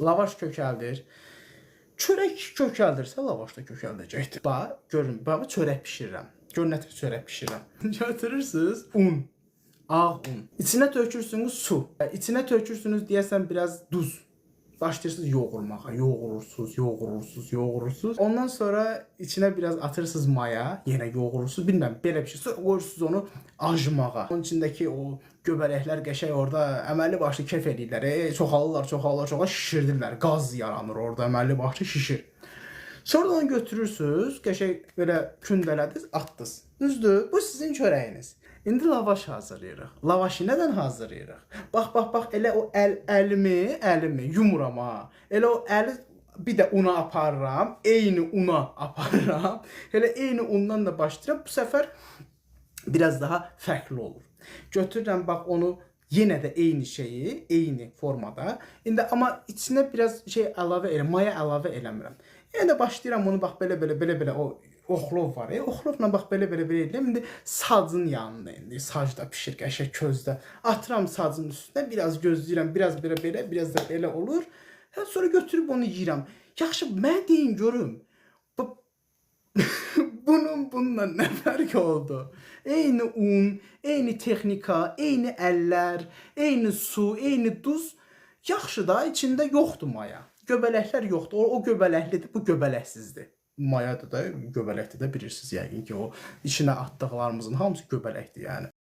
Lavaş kökəldir. Çörək kökəldirsə, lavaş da kökəldəcəkdir. Bax, görün, bax çörək bişirirəm. Gör nə tür çörək bişirirəm. Götürürsüz un, ağ un. İçinə tökürsünüz su. İçinə tökürsünüz deyəsən biraz duz. Başlayırsınız yoğurmağa, yoğurursunuz, yoğurursunuz, yoğurursunuz. Ondan sonra içinə biraz atırsınız maya, yenə yoğurursunuz. Bilmirəm, belə bir şey. Sonra qoyursunuz onu ajmağa. Onun içindəki o göbələklər qəşəng orada əməlli başlı kef eləyirlər. Çoxalırlar, çoxalırlar, çoxalırlar, şişirdirlər. Qaz yaranır orada, əməlli başlı şişir. Sonra da onu götürürsüz, qəşəng belə kündələdiniz, atdınız. Düzdür? Bu sizin çörəyiniz. İndi lavaş hazırlayırıq. Lavaşı nədən hazırlayırıq? Bax, bax, bax, elə o əlimi yumuram ha. Elə o əli bir də una aparıram, eyni una aparıram. Elə eyni undan da başlayıram. Bu səfər biraz daha fərqli olur. Götürürəm bax onu yenə də eyni şeyi, eyni formada. İndi amma içinə biraz şey əlavə elə, maya əlavə eləmirəm. Yenə də başlayıram onu bax belə belə belə belə o oxlov var. Oxlovla bax belə belə belə eləyirəm. İndi sacın yanında indi sacda pişir qəşəng közdə. Atıram sacın üstünə, biraz gözləyirəm, biraz belə belə, biraz da belə olur. Hə, sonra götürüb onu yeyirəm. Yaxşı, mənə deyin görüm. Bu Bunun bununla nə fərqi oldu? Eyni un, eyni texnika, eyni əllər, eyni su, eyni duz. Yaxşı da içində yoxdur maya. Göbələklər yoxdur. O göbələklidir, bu göbələksizdir. Mayadır da, göbələkdir də bilirsiniz yəqin ki, o içinə atdıqlarımızın hamısı göbələkdir yəni.